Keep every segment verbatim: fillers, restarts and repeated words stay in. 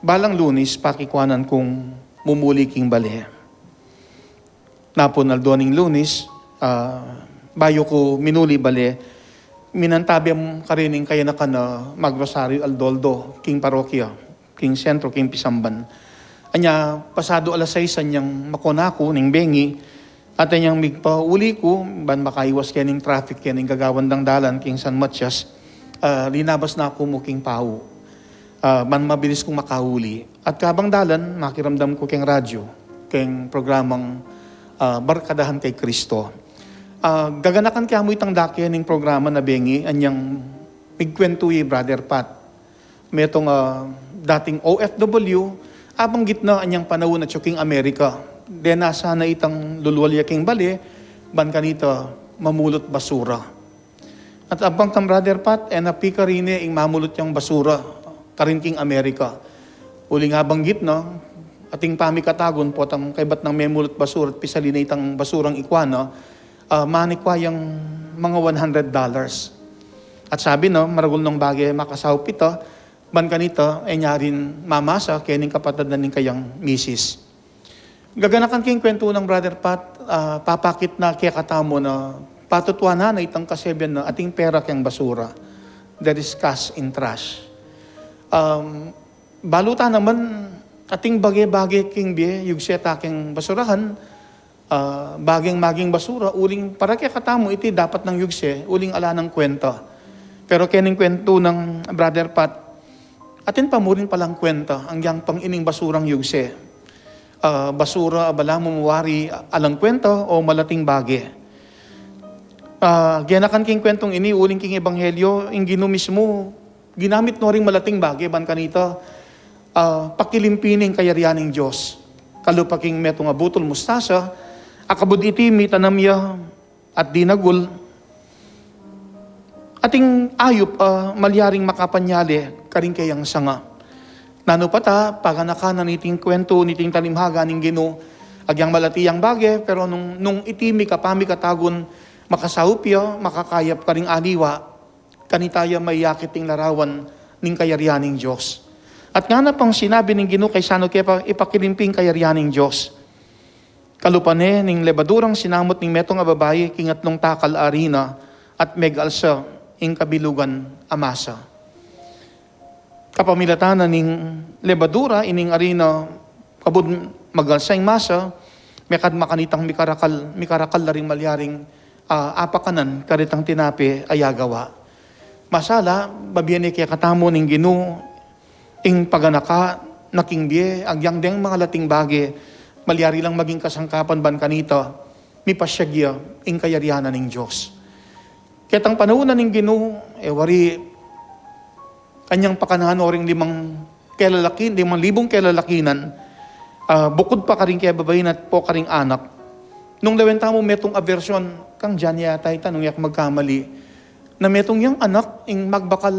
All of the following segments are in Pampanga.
Balang Lunis, pakikuanan kung mumuli king bale. Napun aldo ning Lunis, ah, bayu ku minuli bale, minantabi mu karin ing kayanakan a magrosaryu aldo-aldo king parokya, king sentro, king pisamban. Anya, pasadu alas sais anyang makona ku ning bengi, at anyang migpauli ku, ban makaiwas kening traffic, kening gagawan dang dalan king San Matias, ah, linabas na ku mu king pau. Ah, ban mabilis kung makauli. At kabang dalan, makiramdam ku keng radyu, keng programang, ah, Barkadahan kay Kristo. Ah, gaganakan ke mu itang dake ning programa na bengi, anyang migkwentu i Brother Pat. Metung, ah, dating O F W, abanggit na anyang panaun atyu king Amerika. Dena sana itang lulwal ya king bale, ban kanita mamulut basura. At abang kang Brother Pat, e na pika rine ing mamulut yang basura karin king Amerika. Uling abanggit na, ating pamikatagun potang kaybat nang memulut basura at pisali na itang basurang ikua na, ah, manikwa yang mga one hundred dollars. At sabi na, maragul nang bage makasaup ita, ban kanita, e nya rin mamasa kening kapatad na ning kayang misis. Gaganakan ke ing kwentu nang Brother Pat, ah, papakit na kekatamu na patutuanan na itang kasebian na ating pera keng basura. There is cash in trash. Um, balu ta naman, ating bage-bage king bie, yugse ta keng basurahan, ah, bageng maging basura, uling para kekatamu iti dapat nang yugse, uling ala nang kwenta. Pero kening kwentu nang Brother Pat, atin pa mu rin palang kwenta, agyang pang ining basurang yugse. Ah, basura a balamu mu wari alang kwenta o malating bage. Ah, genakan king kwentung ini, uling king ebanghelyo, ing Ginu mismu, ginamit no ring malating bage, ban kanita, ah, pakilimpi ning kayarian ning Dios. Kalupa king metung a butul mustasa, a kabud iti mitanam ya, at dinagul, ating ayup a malyaring makapanyale karing kayang sanga. Nanu pa ta, paganakan na niting kwentu, niting talinghaga ning Ginu, agyang malati yang bage, pero nung, nung iti mi kapamikatagun, makasaup ya, makakayap karing aliwa, kanita ya mayakit ing larawan ning kayarian ning Dios. At ngana pang sinabi ning Ginu kaysa no ke pa ipakilimpi ing kayarian ning Dios. Kalupa ne ning lebadurang sinamut ning metung a babai king atlung takal a arina at megalsa ing kabilugan a masa. Kapamilatan na ning lebadura ining arina, kabud magalsa ing masa, mekad makanitang mikarakal, mikarakal la ring malyaring, ah, apakanan karitang tinape a yagawa. Masala, babie ne kekatamu ning Ginu, ing paganaka na king bie, agyang deng malating bage, malyari lang maging kasangkapan ban kanita, mipasyag ya ing kayarian na ning Dios. Ketang panaun na ning Ginu, e wari, kanyang pakanan no ring limang kelalakin, limang libung kelalakinan, ah, bukud pa karing kebabainan at po karing anak. Nung lawen tamu metung a version, kang John yata ita, nung e ku magkamali, na metung yang anak, ing magbakal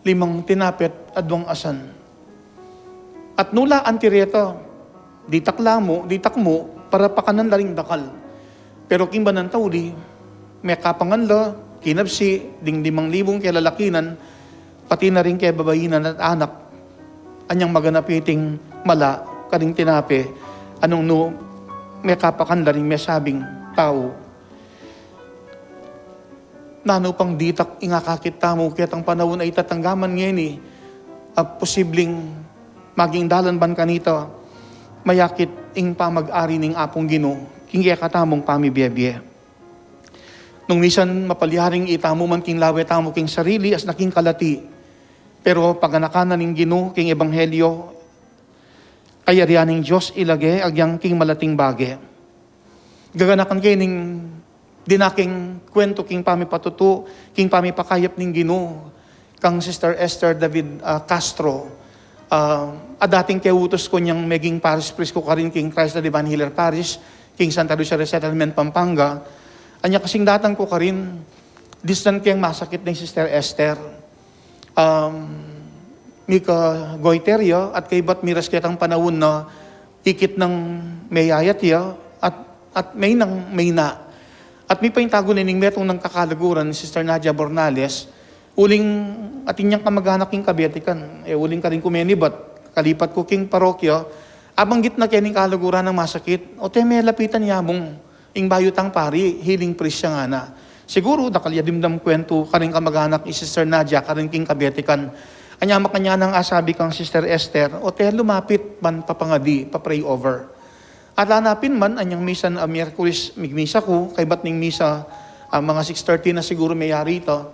limang tinape at aduang asan. At nula anti reta, ditak la mu, ditak mu, para pakanan la ring dakal. Pero king banan tauli, mekapangan la, kinabsi, ding limang libung kelalakinan, pati na ring kebabainan at anak, anyang maganap iting mala karing tinape, a nung nu mekapakan la ring mesabing tau. Nanu pang ditak ing akakit tamu ketang panaun a ita, tanggaman ngeni, a posibleng maging dalan ban kanita mayakit ing pamag-ari ning Apung Ginu king kekatamung pamibie-bie. Nung misan mapalyaring itamu man king lawe tamu king sarili as naking kalati, pero paganakan na ning Ginu king ebanghelyo, kayarian ning Dios ilage agyang king malating bage. Gaganakan ke ning dinakeng kwentu king pamipatutu, king pamipakayap ning Ginu kang Sister Esther David, ah, Castro. Ah, a dating keutus ku nyang meging parish priest ku karin king Christ the Divine Healer Parish, king Santa Lucia Resettlement, Pampanga. Anya kasing datang ku karin, distant keng masakit ning Sister Esther. Um, mika goiter ya, at kaybat miras ketang panaun na ikit nang meyayat ya, at, at maynang mayna. At mipaintagun ining metung nang kakalaguran, Sister Nadia Bornales, Uling atin yang kamaganak king Kabetican, e uling karin ku menibat, kalipat ku king parokya, abanggit na keni ing kaluguran nang masakit, o te me lapitan ya mung ing bayu tang pari, healing priest ya ngana. Siguru dakal ya dimdam kwentu karing kamaganak i Sister Nadia karin king Kabetican. Anya makanyan nang asabi kang Sister Esther, o te lumapit ban papangadi, pa-pray over. At lanapin man, anyang misa a Miyerkules, migmisa ku, kaybat ning misa, ah, mga six thirty na siguru meyari ita.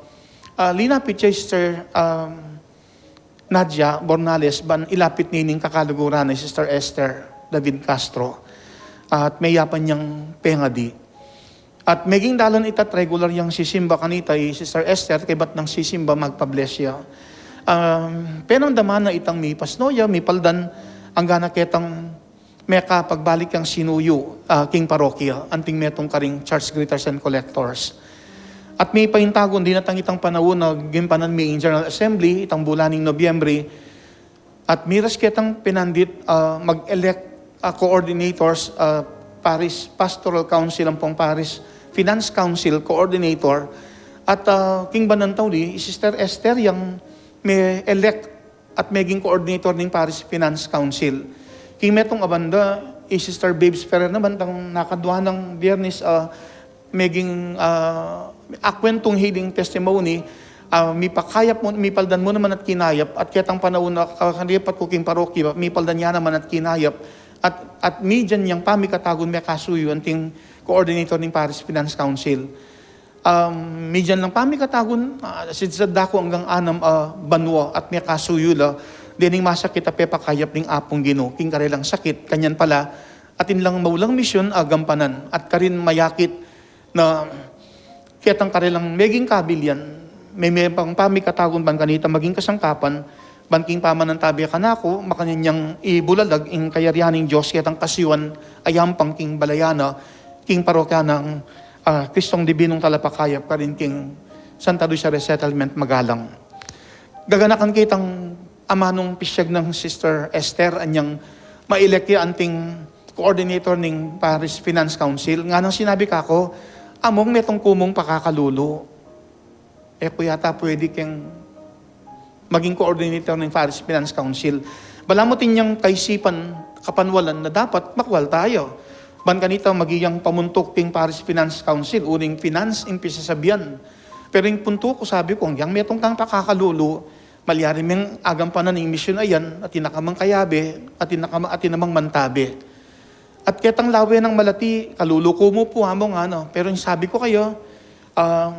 Ah, linapit ya i Sister, um, Nadia Bornales, ban ilapit nining kakaluguran na i Sister Esther David Castro. At meyapan yang pengadi. At meging dalan ita at regular yang sisimba kanita i Sister Esther, kaybat nang sisimba magpa-bless ya. Um, penamdaman na itang mipasno ya, mipaldan angga na ketang mekapagbalik yang sinuyu, ah, king parokya, anting metung karing church greeters and collectors. At mipaintagun, dinatang itang panaun a gimpanan mi ing General Assembly, itang bulan ning Nobyembre, at miras ketang pinandit, ah, mag-elect, ah, coordinators, ah, Parish Pastoral Council ampong Parish Finance Council Coordinator, at, ah, king banan tauli, i Sister Esther yang me-elect at meging coordinator ning Parish Finance Council. King metung a banda, i Sister Babes Ferrer naman, itang nakadwa nang Biyernes, ah, meging, ah, akwentung healing testimony, ah, mipakayap mu, mipaldan mu naman at kinayap, at ketang panaun a ka-, kalipat ku king parokya, mipaldan ya naman at kinayap, at, at midyan yang pamikatagun mekasuyu anting coordinator ning Parish Finance Council. Um, midyan lang pamikatagun, ah, sidsad da ku anggang anam a banua at mekasuyu la, dening masakit a pepakayap ning Apung Ginu king karelang sakit, kanyan pala, atin lang maulang misyon a gampanan, at karin mayakit na ketang karelang meging kabilian, me-, mepang pamikatagun ban kanita maging kasangkapan, ban king pamanantabe kanaku, makanyan yang ibulalag ing kayarian ning Dios ketang kasiwan a yampang king balayan na, king parokya nang, ah, Kristong Dibinung Talapakayap karin king Santa Lucia Resettlement Magalang. Gaganakan kitang amanung pisyag nang Sister Esther, anyang ma-elect ya anting coordinator ning Parish Finance Council. Nganang sinabi kaku, among metung ku mung pakakalulu. E ku yata pwede keng maging coordinator ning Parish Finance Council. Balamu atin yang kaisipan, kapanwalan na dapat makwal tayu. Ban kanita maging pamuntuk king Parish Finance Council, uling finance ing pisasabian. Pero ing puntu ku, sabi ku, anggang metung kang pakakalulu, malyari meng agampanan ing misyon a yan, atin na ka mang kayabe, atin na ka ma-, atin na mang mantabe. At ketang lawe nang malati, kalulu ku mu pu, among, ano, pero ing sabi ku kaya, um,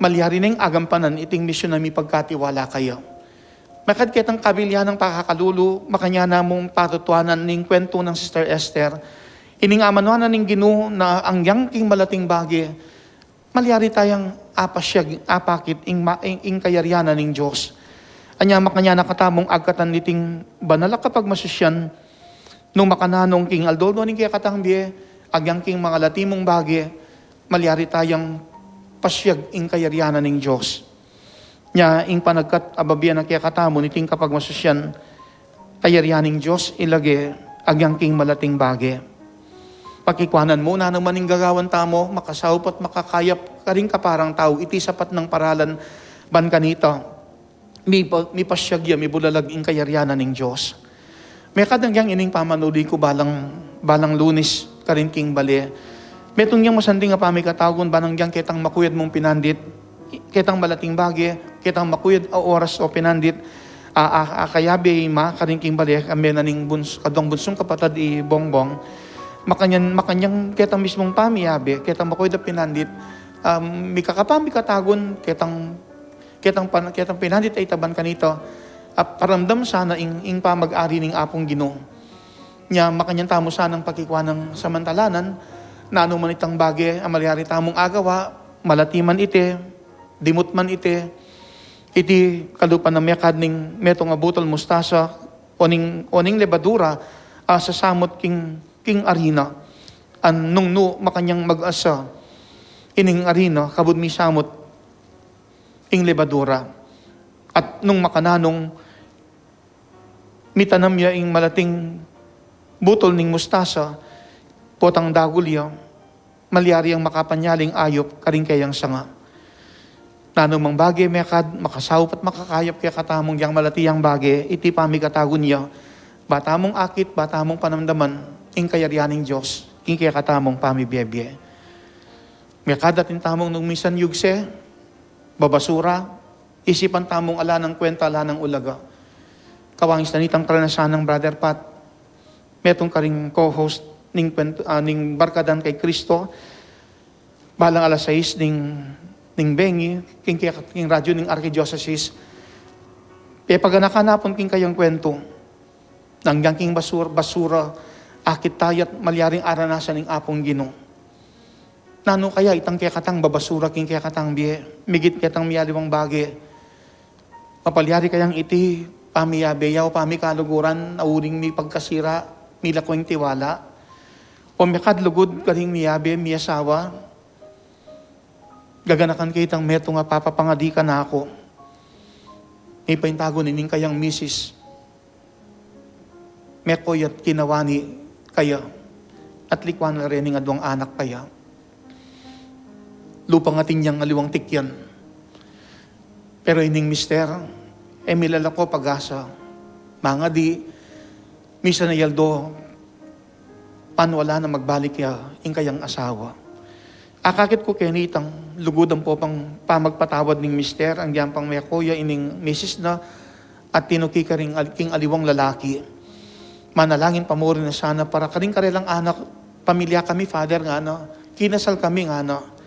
malyari neng agampanan iting misyon a mipagkatiwala kaya. Mekad ketang kabilian nang pakakalulu, makanyan na mung patutuanan ning kwentu nang Sister Esther, ining amanuan na ning Ginu na anggang king malating bage, malyari tayang apasyag, apakit ing ma-, ing, ing kayarian na ning Dios. Anya makanyan na katamung agkatan niting banal a kapagmasusyan, nung makananung king aldo-aldo ning kekatang bie, agyang king mangalati mung bage, malyari tayang pasyag ing kayarian na ning Dios. Nya, ing panagkat a babie na kekatamu niting kapagmasusyan, kayarian ning Dios, ilage, agyang king malating bage. Pakikuanan mu, nanu man ing gagawan tamu, makasaup at makakayap karing kaparang tau, iti sapat nang paralan ban kanita. Mipa-, mipasyag ya, mibulalag ing kayarian na ning Dios. Mekad agyang ining pamanuli ku balang, balang Lunes, karin king bale. Metung yang masanting a pamikatagun, ban agyang ketang makuyad mung pinandit, ketang malating bage, ketang makuyad a oras o pinandit, a, a, a kayabe i ma, karin king bale, kambe na ning buns-, kaduang bunsung kapatad i Bongbong. Makanyan, makanyan ketang mismung pamiyabe, ketang makuyad a pinandit, um, mikakapamikatagun, ketang, ketang pan-, ketang pinandit a itaban kanita, a paramdam sana ing, ing pamag-ari ning Apung Ginu. Nya, makanyan tamu sanang pakikuanang samantalanan, nanu man itang bage a malyari tamung agawa, malati man iti, dimut man iti, iti kalupa na mekad ning metung a butul mustasa, o ning, o ning lebadura, a sasamut king, king arina, a nung nu makanyang mag-asa ining arina, kabud misamut ing lebadura. At nung makananung mitanam ya ing malating butul ning mustasa, potang dagul ya, malyari yang makapanyaling ayup karing keyang sanga. Nanu mang bage mekad makasaup at makakayap kekatamung yang malati yang bage, iti pamikatagun ya, ba tamung akit, ba tamung panamdaman ing kayarian ning Dios king kekatamung pamibie-bie. Mekad atin tamung nung misan yugse, babasura, isipan tamung ala nang kwenta, ala nang ulaga. Kawangis na nitang karanasan nang Brother Pat, metung karing co-host ning kwentu, ah, ning Barkadan kay Kristo, balang alas sais ning, ning bengi, king, king radyo ning Archdiocese. Pepaganakan na pun king kayang kwentu, nang yang king basur-, basura, akit taya at malyaring aranasan ning Apung Ginu. Nanu kaya itang kekatang babasura king kekatang bie, migit ketang mialiwang bage? Mapalyari kayang iti pamiyabe ya o pamikaluguran a uling mipagkasira, milako ing tiwala? O mekad lugud karing miyabe, miyasawa, gaganakan ke itang metung a papapangadi kanaku, mipaintagun ining kayang misis, meko ya't kinawani kaya at likwan la reng aduang anak kaya. Lupang atin yang aliwang tikyan. Pero ining mister, e milalako pag-asa. Mangadi, misan a aldo, panwala na magbalik ya ing kayang asawa. Akakit ku keni itang lugud ampong pamagpatawad ning mister, agyang pang meko ya ining misis na at tinuki karing al-, king aliwang lalaki. Manalangin pa mu rin na sana para karing karelang anak, pamilya kami, Father, ngana, kinasal kami, ngana.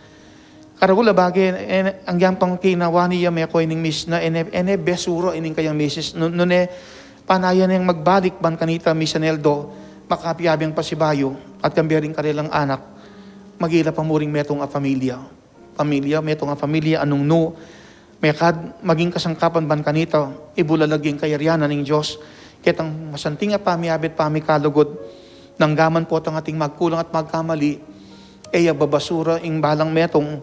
Karagul a bage, e, agyang pang kinawani ya meko ining misis na, e ne, e ne besura ining kayang misis. Nu-, nune, panayan yang magbalik ban kanita, misan aldo, makapiabe yang pasibayu, at kambe ring karelang anak, magila pa mu ring metung a pamilya. Pamilya, metung a pamilya a nung nu mekad maging kasangkapan ban kanita, ibulalag ing kayarian na ning Dios. Ketang masanting a pamiabe at pamikalugud, nanggaman potang ating magkulang at magkamali, e ya babasura ing balang metung,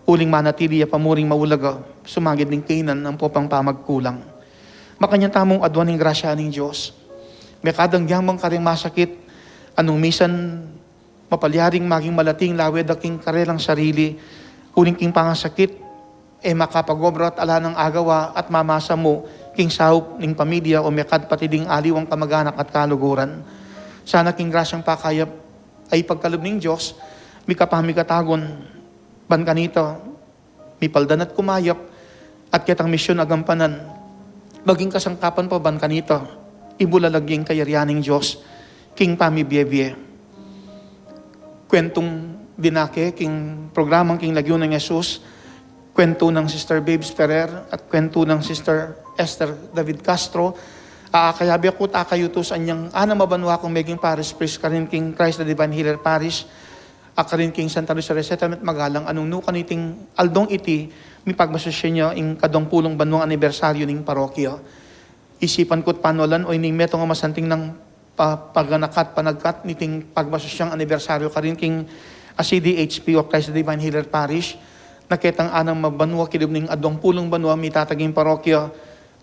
uling manatili ya pa mu ring maulaga, sumagid ning kainan ampong pamagkulang. Makanyan tamung aduan ing grasya ning Dios. Mekad agyang mang karing masakit, a nung misan mapalyaring maging malati ing lawe da king karelang sarili, uling king pangasakit, e makapag-obra at ala nang agawa at mamasa mu king saup ning pamilya o mekad pati ding aliwang kamag-anak at kaluguran. Sana king grasyang pakayap a ipagkalub ning Dios, mika pamikatagun ban kanita, mipaldan at kumayap, at ketang misyun a gampanan, maging kasangkapan pa ban kanita, ibulalag ing kayarian ning Dios king pamibie-bie. Kwentung dinake king programang king Lagyu nang Jesus, kwentu nang Sister Babes Ferrer at kwentu nang Sister Esther David Castro, a akayabe ku at akayutus anyang anam a banua kung meging parish priest karin king Christ the Divine Healer Parish, a karin king Santa Lucia Resettlement Magalang, a nung nu kaniting aldong iti, mipagmasusyan ya ing kaduang pulung banuang anibersaryu ning parokya. Isipan ku't panualan o ining metung a masanting nang pa-, paganakat, panagkat niting pagmasusyang anibersaryu karin king, a, C D H P o Christ the Divine Healer Parish, na ketang anam a banua kilub ning aduang pulung banua mitatag ing parokya,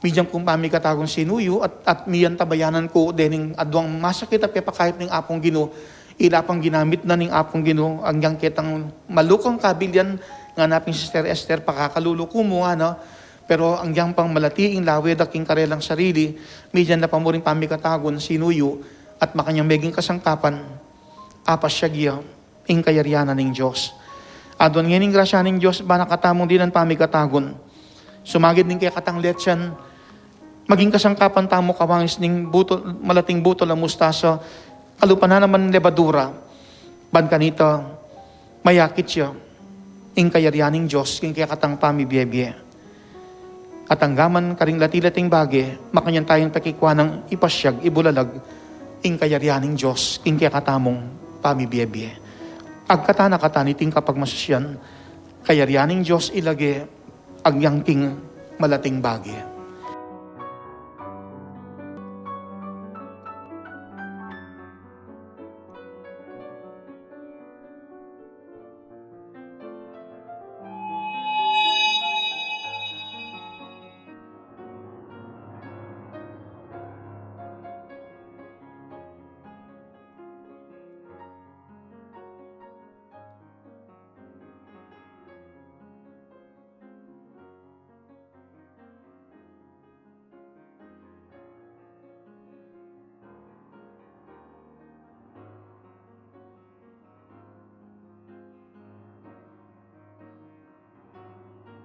midian kung pamikatagun sinuyu at, at miyan tabayanan ku dening aduang masakit a pepakayap ning Apung Ginu, ila pang ginamit na ning Apung Ginu, agyang ketang malukang kabilian, ngana pin Sister Esther, pakakalulu ku mu, ngana, pero agyang pang malati ing lawe da king karelang sarili, midian na pa mu ring pamikatagun sinuyu, at makanyan meging kasangkapan, apasyag ya ing kayarian na ning Dios. Aduan ngeni ing grasya ning Dios, ba na katamung dinan pamikatagun. Sumagid ning kekatang letsan, maging kasangkapan tamu kawangis ning butul, malating butul a mustasa, kalupa na naman lebadura, ban kanita, mayakit ya ing kayarian ning Dios king kekatang pamibie-bie. At anggaman karing lati-lating bage, makanyan tayang pakikuanang ipasyag, ibulalag ing kayarian ning Dios king kekatamung pamibie-bie. Agkatan na katan iting kapagmasusyan, kayarian ning Dios ilage agyang king malating bage.